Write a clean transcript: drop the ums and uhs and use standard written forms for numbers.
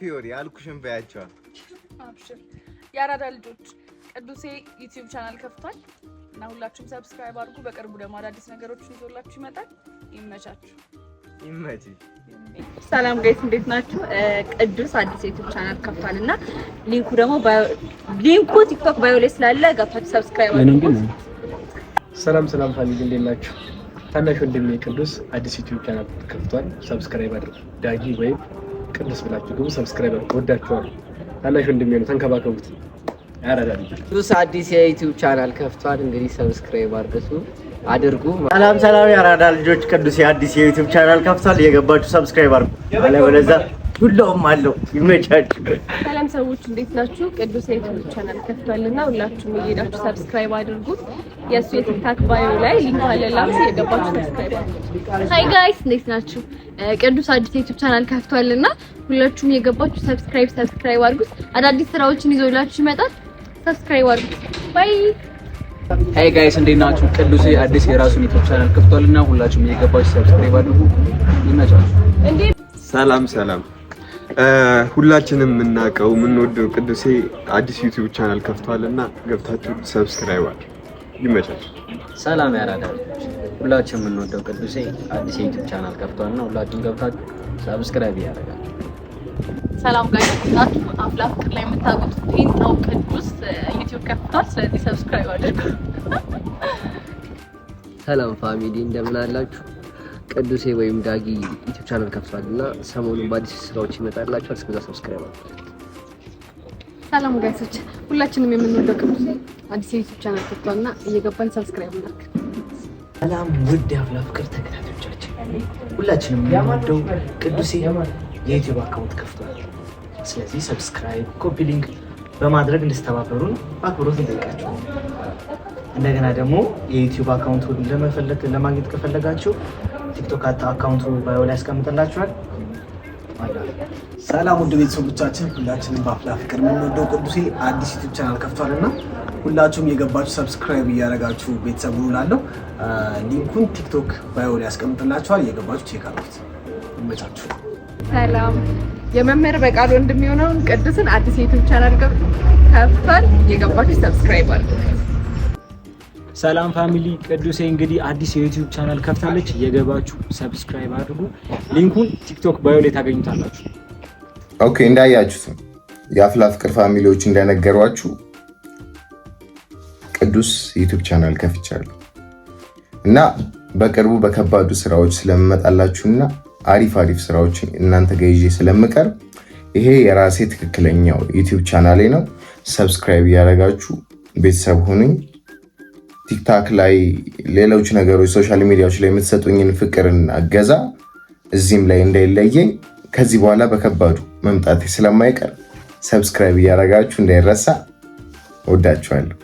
ፊዮሪ አልኩሽን በያቸዋል። አብሽር። የአራዳ ልጆች፣ ቅዱሴ YouTube channel ከፍቷል እና ሁላችሁም subscribe አድርጉ። በቅርቡ ደግሞ አዳዲስ ነገሮችን ይዞላችሁ ይመጣል። ይመቻችሁ። ይመች። ሰላም guys፣ እንዴት ናችሁ? ቅዱስ አዲስ YouTube channel ከፍቷል እና link ኡ ደግሞ link ኡ TikTok bio ላይ ስላለ ገብታችሁ subscribe አድርጉ። ሰላም ሰላም family፣ እንዴት ናችሁ? ታናሽ ወንድሜ ቅዱስ አዲስ YouTube channel ከፍቷል። Subscribe አድርጉ። ዳጊ ወይም ቅዱስ ብላችሁ ግቡ። Subscribe አድርጉ። ወዳችኋለሁ። ታናሽ ወንድሜ ነው፣ ተንከባከቡት። ያራዳ ልጆች። ቅዱስ አዲስ የ YouTube channel ከፍቷል። እንግዲህ subscribe አድርጉ። ሰላም ሰላም የአራዳ ልጆች፣ ቅዱስ የአዲስ የ YouTube channel ከፍቷል። እየገባችሁ subscribe አድርጉ። አለበለዚያ ዱላውም አለው። ይመቻችሁ። ሰላም ሰዎች፣ እንዴት ናችሁ? ቅዱስ የ YouTube channel ከፍቷልና ሁላችሁም እየሄዳችሁ subscribe አድርጉት። የእሱ የ TikTok bio ላይ link አለላችሁ፣ እየገባችሁ subscribe አድርጉት። Hi guys፣ እንዴት ናችሁ? ቅዱስ አዲስ የ YouTube channel ከፍቷልና ሁላችሁም እየገባችሁ subscribe subscribe አድርጉት። አዳዲስ ስራዎችን ይዞላችሁ ይመጣል። Subscribe አድርጉት። Bye። Hey guys፣ እንዴት ናችሁ? ቅዱሴ አዲስ የራሱን YouTube channel ከፍቷልና ሁላችሁም እየገባችሁ subscribe አድርጉ። ይመቻችሁ። ሰላም ሰላም፣ ሁላችንም የምናውቀው የምንወደው ቅዱሴ አዲስ YouTube channel ከፍቷል እና ገብታችሁ subscribe አድርጉ። ይመቻችሁ። ሰላም ያራዳ ልጆች፣ ሁላችንም የምንወደው ቅዱሴ አዲስ የ YouTube channel ከፍቷል እና ሁላችሁም ገብታችሁ subscribe እያደረጋችሁ። ሰላም guys፣ ናችሁ? አፍላ ፍቅር ላይ የምታውቁት ፔንጣው ቅዱስ YouTube ከፍቷል። ስለዚህ subscribe አድርጉ። ሰላም family፣ እንደምን አላችሁ? ቅዱሴ ወይም ዳጊ YouTube channel ከፍቷል እና ሰሞኑን በአዲስ ስራዎች ይመጣላችኋል። እስከዛ subscribe አድርጉ። ሰላም guys ኦች፣ ሁላችንም የምንወደው ቅዱስ አዲስ የ YouTube channel ከፍቷልና እየገባን subscribe እናድርግ። ሰላም ውድ የአፍላ ፍቅር ተከታታዮቻችን፣ ሁላችንም የምንወደው ቅዱሴ የ YouTube account ከፍቷል። ስለዚህ subscribe፣ copy link በማድረግ እንድትተባበሩን በአክብሮት እንጠይቃችኋለን። እንደገና ደግሞ የ YouTube account ኡን ለመፈለግ ለማግኘት ከፈለጋችሁ TikTok account ኡ bio ላይ ያስቀምጥላችኋል። ሰላም ውድ ቤተሰቦቻችን፣ ሁላችንም በአፍላ ፍቅር የምንወደው ቅዱሴ አዲስ YouTube channel ከፍቷል እና ሁላችሁም እየገባችሁ subscribe እያደረጋችሁ ቤተሰብ ሁኑ እላለሁ። Link ኡን TikTok bio ላይ ያስቀምጥላችኋል። እየገባችሁ check አድርጉት። ይመቻችሁ። ሰላም፣ የመምህር በቃል ወንድም የሆነውን ቅዱስን አዲስ የ YouTube channel ከፍቷል። እየገባችሁ subscribe አድርጉ። ሰላም family፣ ቅዱሴ እንግዲህ አዲስ የ YouTube channel ከፍታለች። እየገባችሁ subscribe አድርጉ። Link ኡን TikTok bio ላይ ታገኙታላችሁ። Okay፣ እንዳያችሁት ነው፣ የአፍላ ፍቅር family ዎች እንደነገሯችሁ ቅዱስ YouTube channel ከፍቻለሁ እና በቅርቡ በከባዱ ስራዎች ስለምመጣላችሁና አሪፍ አሪፍ ስራዎችን እናንተ ጋር ይዤ ስለምቀርብ ይሄ የራሴ ትክክለኛው YouTube channel ኤ ነው። Subscribe እያደረጋችሁ ቤተሰብ ሁኑኝ። TikTok ላይ፣ ሌሎች ነገሮች social media ዎች ላይ የምትሰጡኝን ፍቅርና እገዛ እዚህም ላይ እንዳይለየኝ፣ ከዚህ በኋላ በከባዱ መምጣቴ ስለማይቀር subscribe እያደረጋችሁ እንዳይረሳ። ወዳችኋለሁ።